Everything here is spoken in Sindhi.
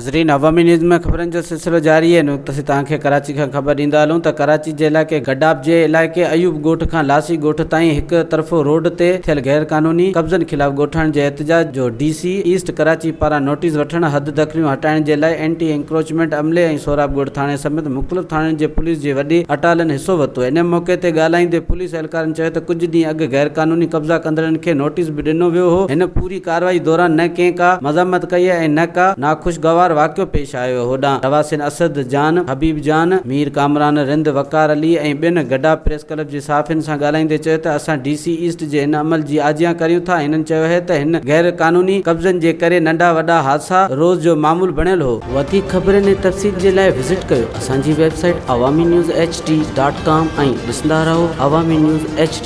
ناظرين عوامي نيوز ۾ خبرن جو سلسلو جاري آهي. هن وقت اسين توهان کي ڪراچي کان خبر ڏيندا هلون ته ڪراچي جي علائقي گڊاپ جي علائقي ايوب ڳوٺ کان لاسي ڳوٺ تائين هڪ طرفو روڊ تي ٿيل غير قانوني قبضن خلاف ڳوٺاڻن جي احتجاج جو ڊي سي ايسٽ ڪراچي پاران نوٽيس وٺڻ حد دخليون هٽائڻ جي لاء اينٽي انڪروچمينٽ عملي ۽ سهراب ڳوٺ ٿاڻي سميت مختلف ٿاڻن جي پوليس جي وڏي اٽالن حصو ورتو. ان موقعي تي ڳالهائيندي پوليس اهلڪارن چيو ته ڪجهه ڏينهن اڳ غير قانوني قبضا ڪندڙن کي نوٽيس به ڏنو ويو هو، هن پوري ڪارروائي دوران نه ڪنهن ڪا مذمت ڪئي ۽ نه ڪا ناخوشگوار واقعو پيش آيو. هوڏانهن رهواسين اسد جان، حبيب جان، مير ڪامران رند، وقار علي ۽ ٻين گڊاپ پريس ڪلب جي صحافين سان ڳالهائيندي چيو ته اسان ڊي سي ايسٽ جي هن عمل جي آجيان ڪريون ٿا. هنن چيو اهي ته هن غير قانوني قبضن جي ڪري ننڍا وڏا حادثا روز جو معمول بڻيل هو. وڌيڪ خبرن ۽ تفصيل جي لاء وزٽ ڪيو اسان جي website Awami news H D dot com ۽ ڏسندا رهو عوامي نيوز ايڇ ڊي.